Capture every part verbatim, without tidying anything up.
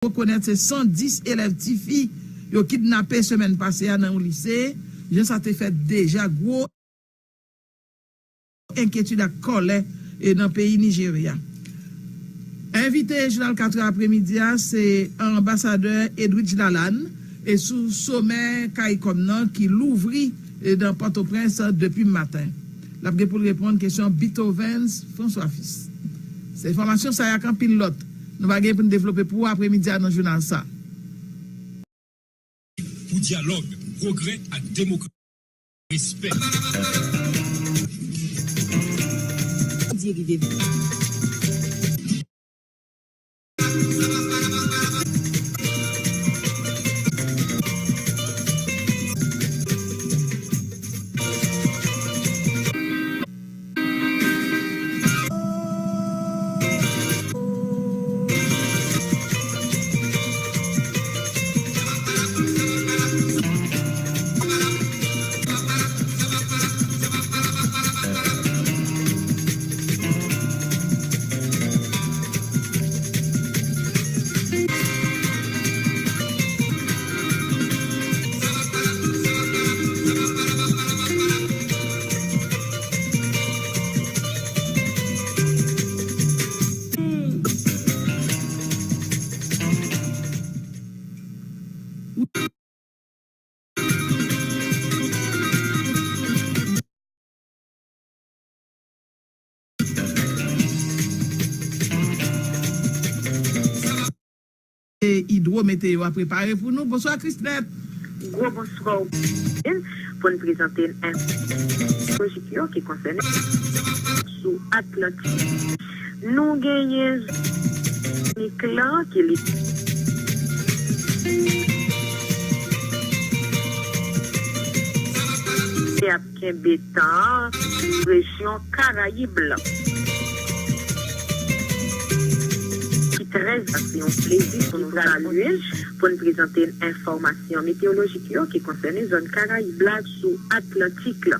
rekonèt se san dis elèv tifi yo kidnape semèn pase a nan yon lise. Jan sa te fèt deja gwo enkyetid ak kòlè e nan peyi Nijerya. Envite jounal katrè apremidi a se anbasadè Edwidge Lalanne e sou somè CARICOM nan ki louvri e nan Pòtoprens depi maten. L ap gen pou l reponn kesyon Beethovens François Fils. Se enfòmasyon sa yo ak anpil lòt nou va gen pou n devlope pou ou apremidi a nan jounal sa. Pou dyalòg, pwogrè ak demokrasi. Respè. Di rive. Hydro Météo a prepare pou nou. Bonswa, Christnette. Gwo bonswa pou n prezante n enfo lojik yo ki konsène sou Atlantik. Nou genyen Niklan ki li ap kenbe tan an rejyon Karayib la. Ki trè, se yon plezi pou nou salye, pou n prezante enfòmasyon meteyolojik yo ki konsène zòn Karayib la sou Atlantik la.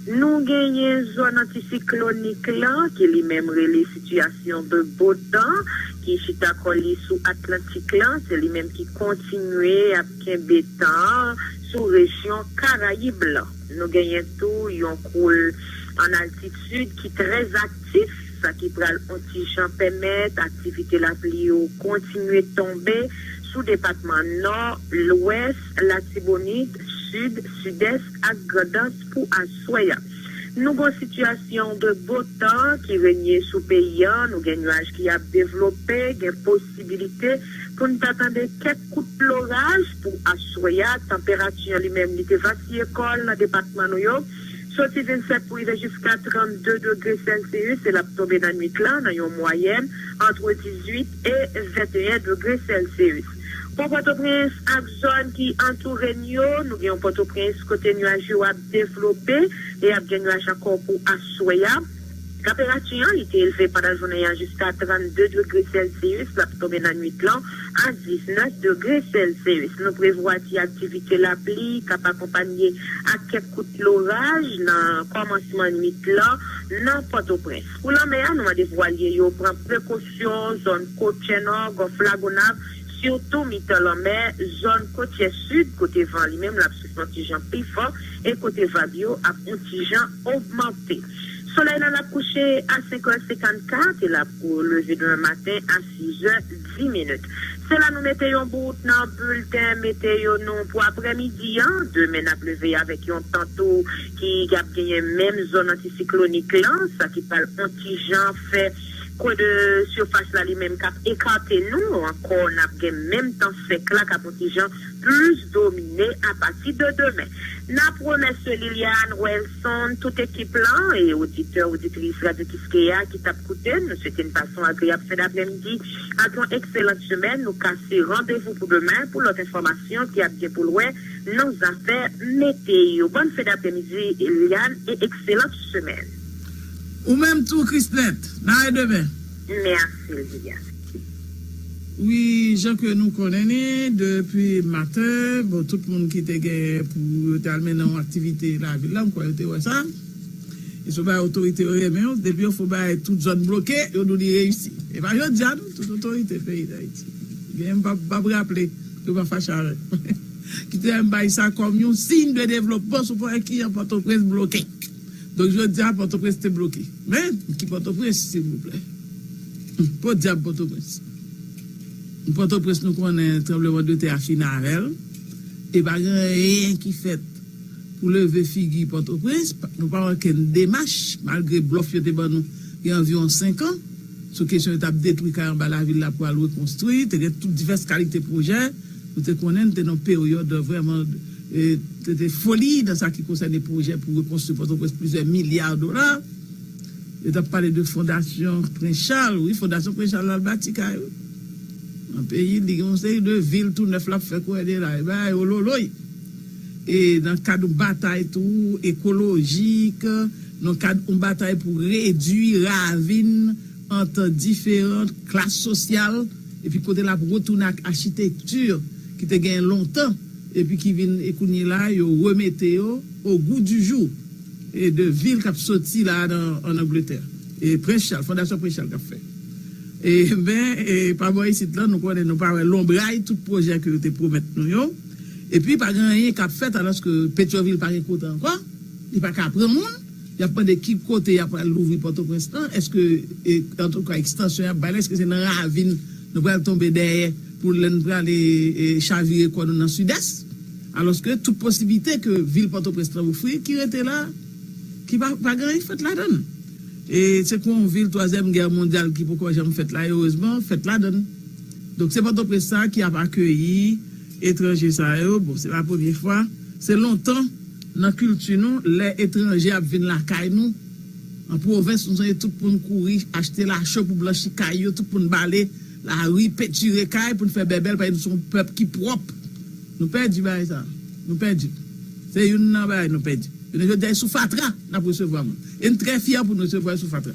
Nou genyen zòn antisiklònik lan, ki li menm rele sitiyasyon de bo tan, ki chita kò li sou Atlantik lan, se li menm ki kontinye ap kenbe tan an sou rejyon Karayib lan. Nou genyen tou yon koul an altitid ki trè aktif, sa ki pral on ti jan pèmèt aktivite lapli yo kontinye tonbe sou depatman Nò, Lwès, Latibonit, Sid, Sidès ak Grandans pou aswè a. Nou gon sitiyasyon de bo tan ki renye sou peyi a. Nou gen nyaj ki ap devlope, gen posibilite pou n ta tande kèk kout loraj pou aswè a. Tanperati an li menm, li te vasiye kò l nan depatman nou yo. Soti vennsèt pou rive jiska trannde degre Celsius, e l ap tonbe nan nwit lan nan yon mwayèn ant dizuit e venteyen degre Celsius. Pou Pòtoprens ak zòn ki antoure n yo, nou gen yon Pòtoprens kote nyaj yo ap devlope e ap gen nyaj ankò pou aswè a. Tanperati an, li te elve pandan jounen an jiska trannde degre Celsius, l ap tonbe nan nwit lan a diznèf degre Celsius. Nou prevwa ti aktivite lapli k ap akonpanye ak kèk kout loraj nan kòmansman nwit lan nan Pòtoprens. Pou lanmè a, nou mande vwalye yo pran prekosyon, zòn kotyè nò, Gòf Lagonav, sitou mitan lanmè, zòn kotyè sid, kote van li menm l ap soufle yon ti jan pi fò e kote vag yo ap yon ti jan ogmante. Solèy la l ap kouche a senk è senkannkat e l ap leve demen maten a sis è dis minit. Se la nou mete yon bout nan bilten meteo nou pou aprèmidi an. Demen n ap leve avèk yon tan tou ki ap genyen menm zòn antisiklonik lan, sa ki pral yon ti jan fè kwen de sifas la li menm k ap ekate nou ankò, n ap gen menm tan sèk la k ap yon ti jan plis domine apati de demen. N ap remèsye Liliane, Welson, tout ekip lan e oditè, oditris Radyo Kiskeya ki t ap koute n. Nou swete n pase yon agreyab fen daprèmidi ak yon ekselan semèn. Nou kase randevou pou demen pou lòt enfòmasyon ki ap gen pou l wè nan zafè meteo. Bòn fen daprèmidi, Liliane, e ekselan semèn. Ou menm tou, Christnette. N a wè demen. Mèsi, Liliane. Wi, jan ke nou konnen li, depi maten, bon, tout moun ki te gen pou yo te al mennen yon aktivite lavil la, m kwè yo te wè sa. E se yon bagay otorite yo renmen, depi yo fè yon bagay tout zòn bloke, yo di w li reyisi. E pa jodi a non, tout otorite peyi Dayiti. Gen m p ap, p ap raple, yo pa fache avè m. Kite m bay sa kòm yon siy de devlopman sou pwen ki an Pòtoprens bloke. Donk, jodi a, Pòtoprens te bloke. Men, ki Pòtoprens, silvouplè? Podyab Pòtoprens. Pòtoprens, nou konnen tranblemanntè a fin avè l. E pa gen anyen ki fèt pou leve figi Pòtoprens. Nou pa wè okenn demach, malgre blòf yo te ban nou gen anviwon senk an, sou kesyon yo t ap detwi kay anba lavil la pou al rekonstwi. Te gen tout divès kalite pwojè. Nou te konnen, nou te nan peryòd vrèman, e, te, te foli nan sa ki konsène pwojè pou rekonstwi Pòtoprens, plizyè milya dola. Yo t ap pale de Fondasyon Prens Chal. Wi, Fondasyon Prens Chal la, l bati kay, wi. Nan peyi, li gen yon seri de vil tou nèf l ap fè kwè de la. E bagay ololoy. E nan kad yon batay tou ekolojik, nan kad yon batay pou redui ravin ant diferan klas sosyal, epi kote l ap retounen ak achitekti ki te genyen lontan, epi ki vin, e kounye la, yo remete yo au goût du jour, e de vil k ap soti la nan, ann Angletè. E Prens Chal, Fondasyon Prens Chal k ap fè. E, men, e, pa bò isit la, nou konnen nou pa wè lonbray tout pwojè ke yo te pwomèt nou yo. Epi, pa gen anyen k ap fèt, alòske Petyonvil pa gen kote ankò. Li pa ka pran moun. Y ap mande ki kote y ap pral louvri Pòtoprens lan. Èske, e, antouka, ekstansyon y ap bay la, èske se nan ravin nou pral tonbe dèyè pou lè n prale, e, chavire kò nou nan Sidès? Alòske tout posiblite ke vil Pòtoprens lan ofri, ki rete la, ki pa, pa gen anyen fèt ladan l. E se kon yon vil twazyèm gè mondyal ki poko janm fèt la, erezman, fèt ladan l. Donk, se Pòtoprens sa ki ap akeyi etranje sa yo. Bon, se pa premye fwa. Se lontan nan kilti nou, lè etranje ap vin lakay nou, an pwovens, nou sonje tout moun kouri achte lacho pou blanchi kay yo, tout moun bale lari, pentire kay pou n fè bèbèl, paske nou se yon pèp ki pwòp. Nou pèdi bagay sa. Nou pèdi. Se youn nan bagay nou pèdi. Jounen jodi a, e sou fatra n ap resevwa moun. E n trè fyè pou n resevwa yo sou fatra.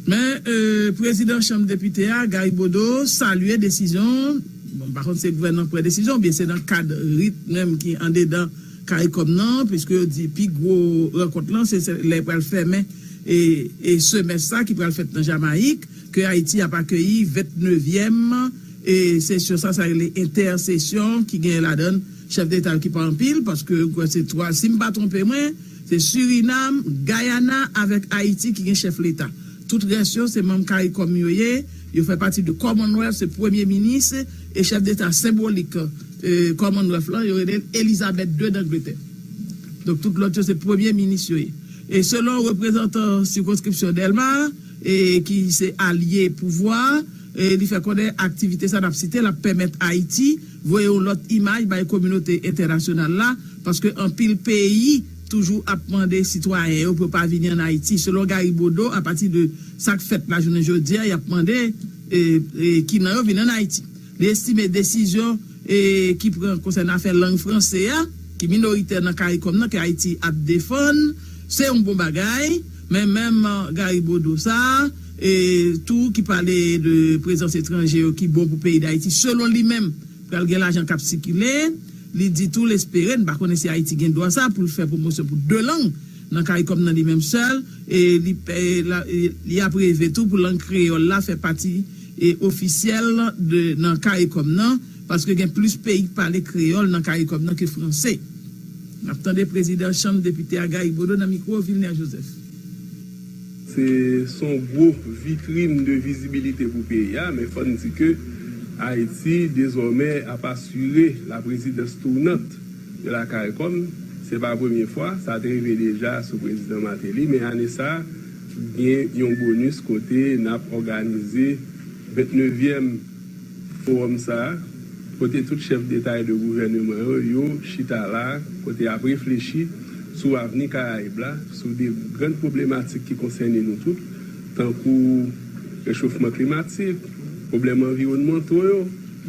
Men, e, prezidan Chanm Depite a, Gary Bodeau, salye desizyon, bon, m pa konn se gouvènman k pran desizyon, oubyen se nan kad rit menm ki andedan CARICOM nan, piske yo di pi gwo rankont lan, se, se lè pral fèmen, e, e semès sa ki pral fèt nan Jamayik, ke Ayiti ap akeyi vennnevyèm, e, sesyon sa, sa rele entèsesyon, ki gen ladan chèf deta yo ki pa anpil, paske, kwè se twa, si m pa twonpe mwen, se Surinam, Gayana avèk Ayiti ki gen chèf leta. Tout rès yo, se manm CARICOM yo ye, yo fè pati de Commonwealth, se premye minis, e chèf deta senbolik, e, Commonwealth lan, yo rele l Elizabeth de d'Angleterre. Donk, tout lòt yo, se premye minis yo ye. E selon reprezantan sikonskripsyon Dèlma, e ki se alye pouvwa, e li fè konnen aktivite sa n ap site l ap pèmèt Ayiti voye yon lòt imaj bay kominote entènasyonal la, paske anpil peyi toujou ap mande sitwayen yo pou yo pa vini ann Ayiti. Selon Gary Bodeau, apati de sa k fèt la jounen jodi a, y ap mande, e, e, ki nan yo vin ann Ayiti. Li estime desizyon, e, ki pran konsènan afè lang franse a, ki minoritè nan CARICOM nan, ke Ayiti ap defann, se yon bon bagay, men menm, e, Gary Bodeau sa, e, tou ki pale de prezans etranje yo ki bon pou peyi Dayiti, selon li menm, pral gen lajan k ap sikile. Li di tou l espere, n pa konnen si Ayiti gen dwa sa, pou l fè pwomosyon pou de lang nan CARICOM nan li menm sèl, e li, e la, e li ap reve tou pou lang kreyòl la fè pati, e ofisyèl de, nan CARICOM nan, paske gen plis peyi k pale kreyòl nan CARICOM nan ke franse. N ap tande prezidan Chanm Depite a, Gary Bodeau, nan mikwo Vilner Joseph. Se, se yon gwo vitrin de vizibilite pou peyi a, men fò n di ke Ayiti, dezòmè, ap asire la présidence tournante de la CARICOM. Se pa premye fwa, sa te rive deja sou prezidan Martelly, men ane sa a, gen yon bonis kote n ap òganize vennnevyèm fowòm sa a, kote tout chèf deta e de gouvèneman yo, yo chita la, kote y ap reflechi sou avni Karayib la, sou de grann pwoblematik ki konsène nou tout, tankou rechofman klimatik, pwoblèm anviwònmanto yo,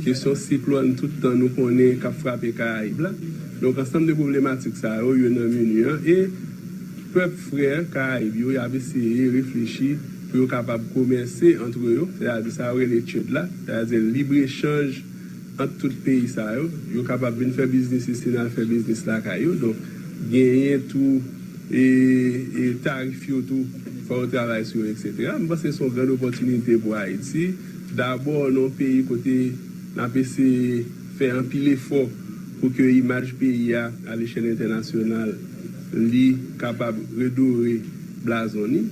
kesyon siklòn tout tan nou konnen k ap frape Karayib la. Donk, ansanm de pwoblematik sa yo, yo nan meni an, e pèp frè Karayib yo, y ap eseye reflechi pou yo kapab komèse antre yo, sètadi sa yo rele trade la, sètadi libre echanj ant tout peyi sa yo, yo kapab vin fè biznis isi, n al fè biznis lakay yo. Donk, genyen tou e, e tarif yo tou, fò yo travay sou yo, etsetera. M panse se yon grann opòtinite pou Ayiti. Dabò, nan yon peyi kote n ap eseye fè anpil efò pou ke imaj peyi a, alechèl entènasyonal, li kapab redore blazon ni.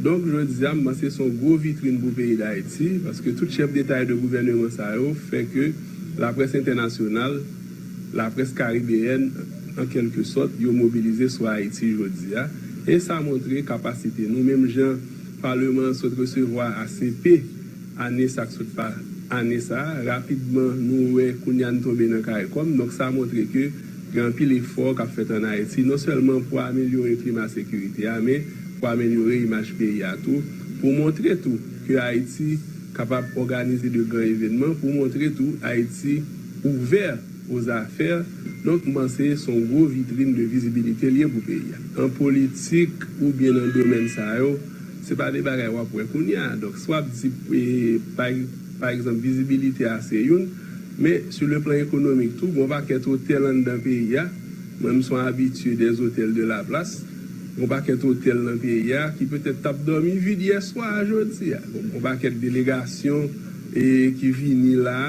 Donk, jodi a, m panse se yon gwo vitrin pou peyi Dayiti, paske tout chèf deta e de gouvèneman sa yo fè ke laprès entènasyonal, laprès karibeyèn, an kèlke sòt, yo mobilize sou Ayiti jodi a. E sa montre kapasite nou, menm jan Paleman an sot resevwa A C P ane sa k sot pa ane sa a, rapidman nou wè kounye a n tonbe nan CARICOM. Donk sa montre ke gen anpil efò k ap fèt ann Ayiti, non sèlman pou amelyore klima sekirite a, men pou amelyore imaj peyi a tou, pou montre tou ke Ayiti kapab òganize de gran evènman, pou montre tou Ayiti ouvè ozafè. Donk, m panse se yon gwo vitrin de vizibilite l ye pou peyi a. An politik oubyen nan domèn sa yo, se pa de bagay w ap wè kounye a. Donk, si w ap di, e, pa, pa egzanp, vizibilite a se youn, men sou le plan ekonomik tou, gon pakèt otèl anndan peyi a. Mwen, m se yon abitye des hôtels de la place. Gon pakèt otèl nan peyi a ki petèt t ap dòmi vid yè swa a jodi a. Gon pakèt delegasyon, e, ki vini la,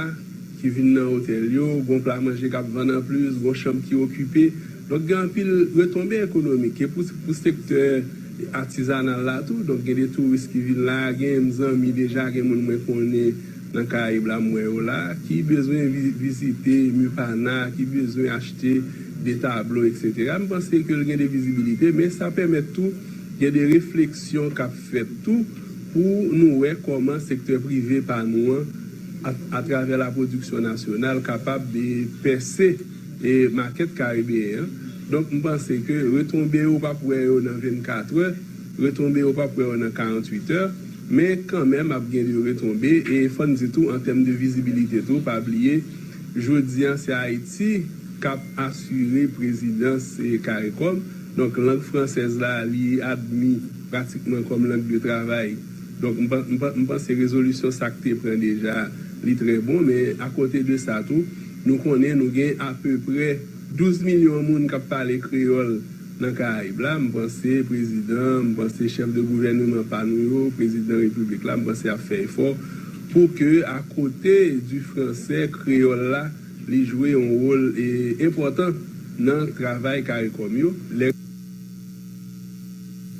ki vin nan otèl yo, gon pla manje k ap vann anplis, gon chanm ki okipe. Donk, gen anpil retonbe ekonomik. E pou, pou sektè atizanal la tou, donk, gen de touris ki vin la, gen zanmi deja, gen moun mwen konnen nan Karayib la, m wè yo la, ki bezwen vi-, vizite Mupana, ki bezwen achte de tablo, etsetera. M panse ke l gen de vizibilite, men sa pèmèt tou gen de refleksyon k ap fèt tou pou nou wè kòman sektè prive pa nou an, a, atravè la pwodiksyon nasyonal, kapab de pèse, e, makèt karibeyen an. Donk, m panse ke retonbe yo p ap wè yo nan vennkatrè, retonbe yo p ap wè yo nan karanntuitè, men kanmenm ap gen de retonbe, e fò n di tou, an tèm de vizibilite tou, pa bliye, jodi a, se Ayiti k ap asire prezidans, e, CARICOM. Donk, lang fransèz la, li admi pratikman kòm lang de travay. Donk, m pa, m pa, m panse rezolisyon sa k te pran deja, li trè bon, men akote de sa tou, nou konnen nou gen apeprè douz milyon moun k ap pale kreyòl nan Karayib la. M panse prezidan, m panse chèf de gouvèneman pa nou yo, prezidan repiblik la, m panse ap fè efò pou ke, akote du français, kreyòl la, li jwe yon wòl, e, enpòtan nan travay CARICOM yo. Lè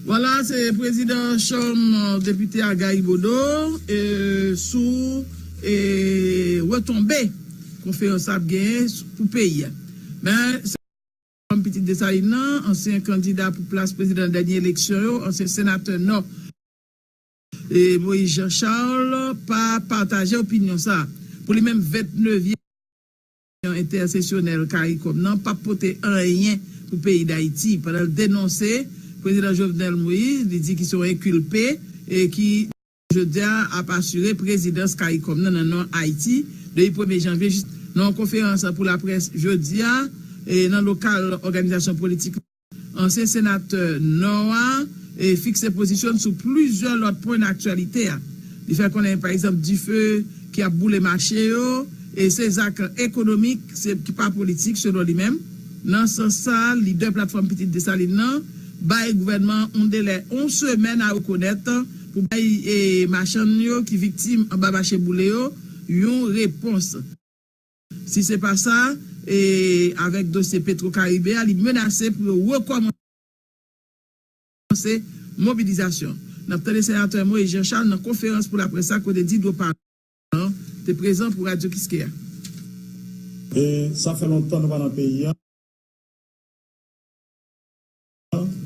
Vwala, se prezidan Chanm, depite Agaï Bodeau, e, sou, e, retonbe konferans la ap genyen pou peyi a. Men, se fanm pitit Desalin nan, ansyen kandida pou plas prezidan dènye eleksyon yo, ansyen senatè Nò, e, Moïse Jean Charles, pa pataje opinyon sa a. Pou li menm, vennnevyèm entèsesyonèl CARICOM nan p ap pote anyen pou peyi Dayiti, pandan l denonse prezidan Jovenel Moïse, li di ki se yon enkilpe, e ki jodi a ap asire prezidans CARICOM nan nan non Ayiti depi premye janvye jis nan yon konferans pou laprès jodi a, e nan lokal òganizasyon politik. Ansyen senatè Nò a, e, fikse pozisyon l sou plizyè lòt pwen nan aktyalite a. Li fè konnen, pa egzanp, dife ki ap boule mache yo, e se zak ekonomik, se, ki pa politik, selon li menm. Nan sans sa, lidè Platfòm Pitit Desalin nan bay gouvènman an yon delè yon semèn a rekonèt pou bay, e, machann yo ki viktim anba mache boule yo yon repons. Si se pa sa, e, avèk dosye Petro Caribe a, li menase pou yo rekòmanse mobilizasyon. N ap tande senatè Moïse Jean Charles nan konferans pou laprès la kote Didro Parent te prezan pou Radyo Kiskeya. E sa fè lontan nou pa nan peyi a.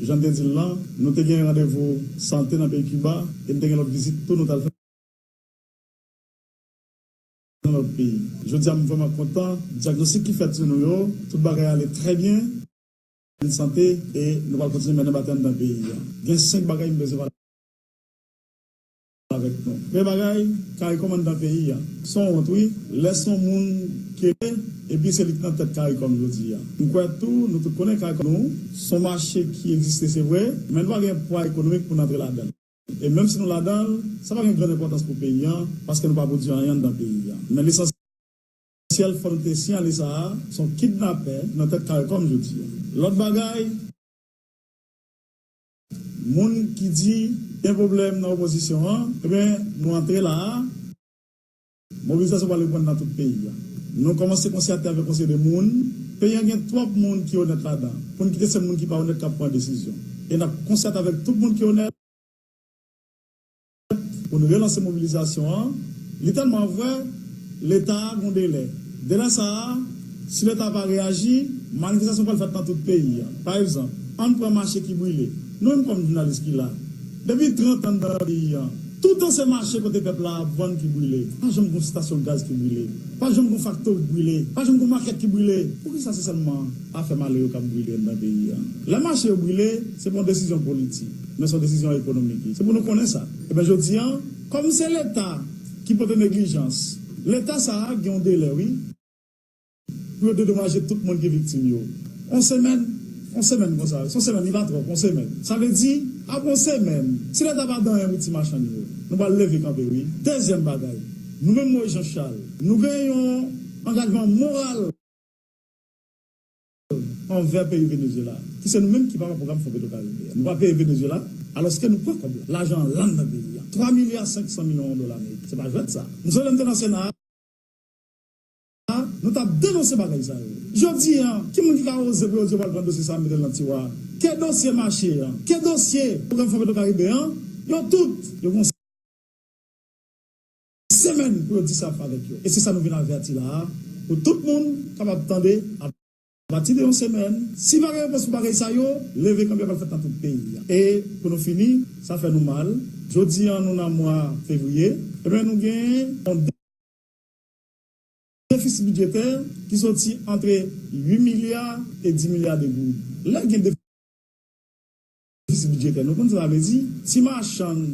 Jan m te di l lan, nou te gen randevou sante nan peyi Kiba e n te gen lòt vizit tou nou t al fè nan lòt peyi. Jodi a, m vrèman kontan. Dyagnostik ki fèt sou nou yo, tout bagay ale trè byen. Sante e nou pral kontinye mennen batay anndan peyi a. Gen senk bagay m bezwen pale avèk nou. Premye bagay, CARICOM anndan peyi a. Se yon wont, wi. Lè se yon moun ki rele, epi se li ki nan tèt CARICOM jodi a. M kwè tou, nou tout konnen CARICOM nou, se yon mache ki egziste, se vre, men nou pa gen pwa ekonomik pou n antre ladan l. E menm si nou ladan l, sa pa gen grann enpòtans pou peyi a, paske nou pa pwodui anyen anndan peyi a. Men lesansyèl, fò nou te siyale sa a, se yon kidnapè ki nan tèt CARICOM jodi a. Lòt bagay, moun ki di gen pwoblèm nan opozisyon an, ebyen, nou antre la a. Mobilizasyon pral reprann nan tout peyi a. Nou kòmanse konsète avèk yon seri de moun. Peyi a gen twòp moun ki onèt ladan. Pou n kite se moun ki pa onèt k ap pran desizyon. E n ap konsète avèk tout moun ki onèt pou n relanse mobilizasyon an. Li tèlman vrè, Leta a gen yon delè. Delè sa a, si Leta pa reyaji, manifestasyon pral fèt nan tout peyi a. Pa egzanp, ann pran mache ki brile. Nou menm kòm jounalis ki la, depi trant an nan peyi a, toutan se mache kote pèp la ap vann ki brile. Pa janm gen yon estasyon gaz ki brile. Pa janm gen yon faktori ki brile. Pa janm gen yon makèt ki brile. Poukisa se sèlman afè malere yo k ap brile anndan peyi a? Lè mache yo brile, se pa yon desizyon politik, men se yon desizyon ekonomik. Se pou nou konnen sa. Ebyen, jodi a, kòm se Leta ki pote neglijans, Leta sa a gen yon delè, wi, pou yo dedomaje tout moun ki viktim yo. Yon semèn, yon semèn konsa, se yon semèn, li pa twòp, yon semèn. Sa vle di, apre yon semèn, si Leta pa di anyen pou ti machann yo, nou pral leve kanpe, wi. Dezyèm bagay, nou menm Moïse Jean Charles, nou gen yon angajman moral anvè peyi Venezuela, ki se nou menm ki papa pwogram Fon Petro Karibe a. Nou pa peye Venezuela, alòske nou pran kòb la. Lajan an la nan peyi a. Twa milya senk san milyon dola ameriken. Se pa jwèt sa. M sonje lè m te nan Sena a, nou t ap denonse bagay sa yo. Jodi a, ki moun ki ka oze pou yo di yo pral pran dosye sa a mete l nan tiwa? Ke dosye mache an, ke dosye pwogram Fon Petro Karibe an, yo tout, yo gen yon semèn pou yo di sa ap fè avèk yo. E se sa nou vin avèti la a, pou tout moun kapab tande apati de yon semèn. Si pa gen repons pou bagay sa yo, leve kanpe pral fèt nan tout peyi a. E pou nou fini, sa fè nou mal. Jodi a, nou nan mwa fevriye, ebyen, nou gen yon defisi bidjetè ki soti antre uit milya e dis milya de goud. Lè gen defisi bidjetè, nou konn sa sa vle di? Ti machann,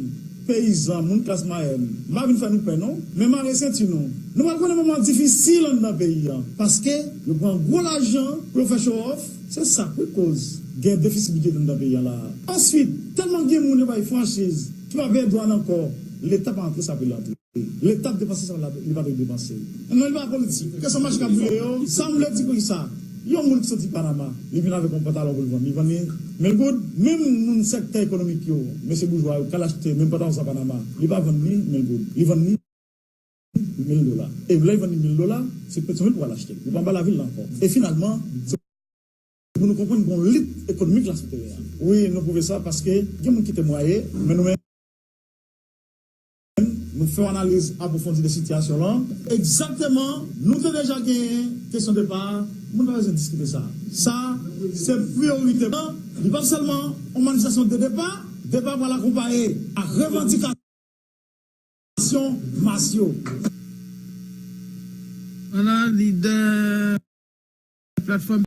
peyizan, moun klas mwayèn, m pa vin fè nou pè non, men mare senti nou. Nou pral konnen moman difisil anndan peyi a, paske yo pran gwo lajan pou yo fè show off. Se sa k wi koz gen defisi bidjetè anndan peyi a la a. Answit, tèlman gen moun yo bay franchiz ki pa peye dwàn ankò, Leta pa antre sa pou l antre. Leta ap depanse sa li pa dwe depanse. Non, li pa politik. Kesyon mache k ap brile yo, sa m vle di pou ki sa? Yon moun ki soti Panama, li vin avèk yon pantalon pou l vann, li vann li mil goud. Menm moun sektè ekonomik yo, mesye boujwa yo, k al achte menm pantalon sa Panama, li pa vann li mil goud. Li vann li mil dola. E lè li vann li mil dola, se Petyonvil pou al achte l. Li pa anba lavil la ankò. E finalman, se pou nou konprann gen yon lit ekonomik la sou teren an. Wi, nou pwouve sa paske gen moun ki temwaye, men nou menm, nou fè yon analiz apwofondi de sitiyasyon lan. Egzakteman, nou te deja genyen kesyon depa a, moun pa bezwen diskite sa. Sa, se priyorite. Li pa sèlman yon manifestasyon de depa, depa pral akonpaye ak revandikasyon mas yo. Ala lidè platfòm